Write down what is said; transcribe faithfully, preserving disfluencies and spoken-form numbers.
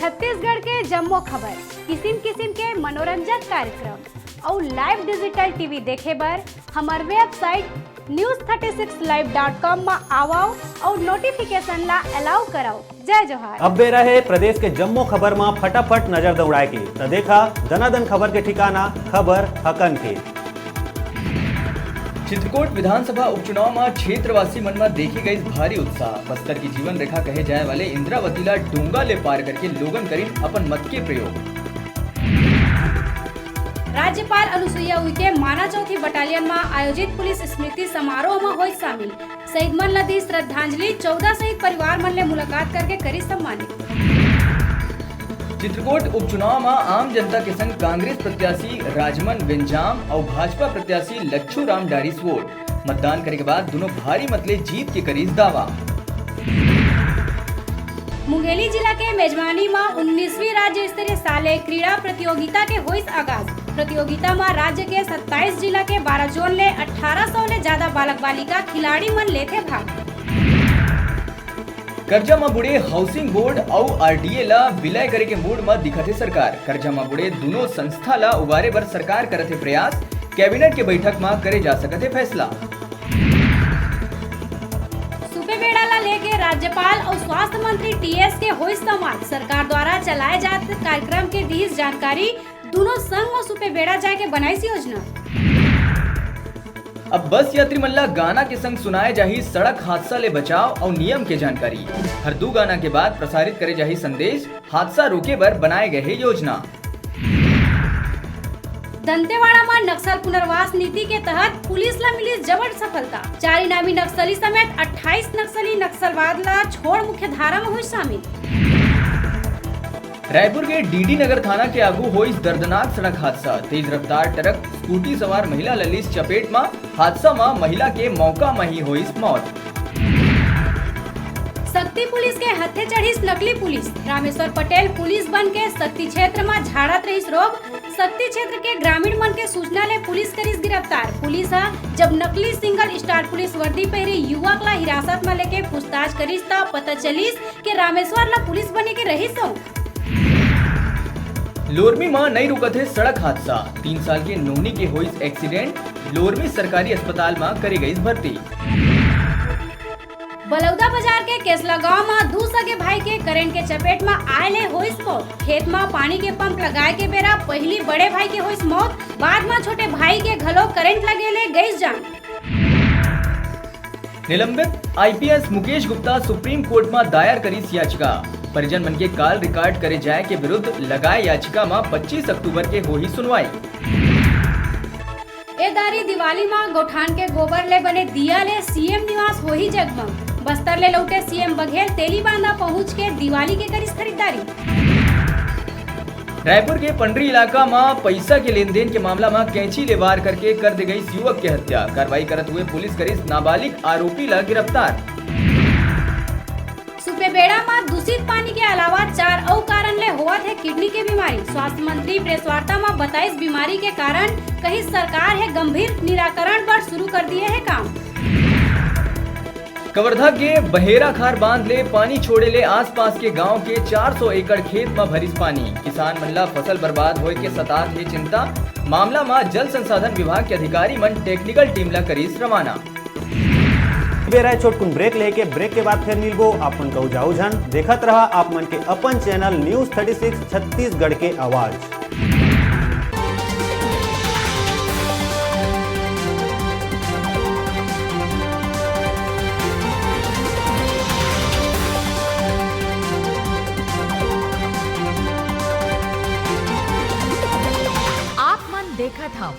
छत्तीसगढ़ के जम्मो खबर, किसिम किसिम के मनोरंजक कार्यक्रम अउ live digital T V देखे बर हमर website news thirty six live dot com म आवव अउ notification ला allow करव। जय जोहार। अब बेरा हे प्रदेश के जम्मो खबर म फटाफट नजर दौड़ाए के। त देखा दनादन खबर के ठिकाना, खबर हकन के। चित्रकोट विधानसभा उपचुनाव म क्षेत्रवासी मन म देखे गइस भारी उत्साह। बस्तर की जीवन रेखा कहे जाए वाले इंद्रावती ला डोंगा ले पार करके लोगन करिन अपन मत के प्रयोग। राज्यपाल अनुसुईया उइके माना चौथी बटालियन म आयोजित पुलिस स्मृति समारोह म होइस शामिल। शहीद मन ल दी श्रद्धांजलि, चौदह शहीद परिवार मन ले मुलाकात करके करी सम्मानित। चित्रकोट उपचुनाव म आम जनता के संग कांग्रेस प्रत्याशी राजमन वेंजाम अउ भाजपा प्रत्याशी लच्छू राम डारिस वोट। मतदान करे के बाद दुनों भारी मत ले जीत के करिस दावा। मुंगेली जिला के मेजबानी म उन्नीसवीं राज्य स्तरीय शालेय क्रीड़ा प्रतियोगिता के होइस आगाज। प्रतियोगिता म राज्य के सत्ताईस जिला के बारह जोन ले अठारह सौ ले ज्यादा बालक बालिका खिलाड़ी मन लेथे भाग। कर्जा म बुड़े हाउसिंग बोर्ड अउ आरडीए ला विलय करे के मूड म दिखत हे सरकार। कर्जा म बुड़े दुनों संस्था ला उबारे बर सरकार करत हे प्रयास। कैबिनेट के बैठक म करे जा सकत हे फैसला। सुपेबेड़ा ला लेके राज्यपाल अउ स्वास्थ्य मंत्री टीएस के होइस संवाद। सरकार द्वारा चलाए जात कार्यक्रम के दिहिस जानकारी। दुनों संग म सुपेबेड़ा जाए के बनाइस योजना। अब बस यात्री मन ला गाना के संग सुनाए जाही सड़क हादसा ले बचाव अउ नियम के जानकारी। हर दू गाना के बाद प्रसारित करे जाही संदेश, हादसा रोके बर बनाए गए हे योजना। दंतेवाड़ा म नक्सल पुनर्वास नीति के तहत पुलिस ला मिली जबर सफलता। चार इनामी नक्सली समेत अट्ठाईस नक्सली नक्सलवाद ला छोड़ मुख्य धारा म होइस शामिल। रायपुर के डीडी नगर थाना के आगू होइस दर्दनाक सड़क हादसा। तेज रफ्तार ट्रक स्कूटी सवार महिला ल लिस चपेट म। हादसा म महिला के मौका म ही होइस मौत। सक्ती पुलिस के हत्थे चढ़िस नकली पुलिस। रामेश्वर पटेल पुलिस बन के सक्ती क्षेत्र म झाड़त रहिस रोब। सक्ती क्षेत्र के ग्रामीण मन के सूचना ले पुलिस करिस गिरफ्तार। पुलिस ह जब नकली सिंगल स्टार पुलिस वर्दी पहिरे युवक ला हिरासत म लेके पूछताछ करिस, त पता चलिस कि रामेश्वर ला पुलिस बने के रहिस हो। लोरमी म नइ रुकत हे सड़क हादसा। तीन साल के नोनी के होइस एक्सीडेंट, लोरमी सरकारी अस्पताल म करे गइस भर्ती। बलौदा बाजार के केसला गांव म दू सगे भाई के करंट के चपेट म आए ले होइस मौत। खेत म पानी के पंप लगाए के बेरा पहिली बड़े भाई के होइस मौत, बाद म छोटे भाई के घलो करंट लगे ले गइस जान। निलंबित IPS Mukesh Gupta supreme court म दायर करिस याचिका। परिजन मन के कॉल रिकॉर्ड करे जाए के विरुद्ध लगाए याचिका म पच्चीस अक्टूबर के होही सुनवाई। ए दारी दिवाली म गौठान के गोबर ले बने दिया ले सीएम निवास होही जगमग। बस्तर ले लौटे सीएम बघेल तेलीबांधा पहुंच के दिवाली के करिस खरीदारी। रायपुर के पंडरी इलाका म पइसा के लेन देन के मामला म कैंची ले वार करके कर दे गइस युवक के हत्या। कार्रवाई करत हुए पुलिस करिस नाबालिग आरोपी ला गिरफ्तार। सुपेबेड़ा म दूषित पानी के अलावा चार अउ कारण ले होवत हे किडनी के बीमारी। स्वास्थ्य मंत्री प्रेस वार्ता म बताइस बीमारी के कारण, कहिस सरकार हे गंभीर निराकरण बर शुरू कर दिए हे काम। कवर्धा के बहेराखार बांध ले पानी छोड़े ले आसपास के गांव के चार सौ एकड़ खेत म भरिस पानी। किसान मन ला फसल बर्बाद होए के सतात हे चिंता। मामला म जल संसाधन विभाग के अधिकारी मन टेक्निकल टीम ला करिस रवाना। बेरा हे छोटकुन ब्रेक लेके, ब्रेक के बाद फिर मिलबो। आप मन कहू जाऊ झन, देखत रहा आप मन के अपन channel news thirty six Chhattisgarh के आवाज़। आप मन देखत हव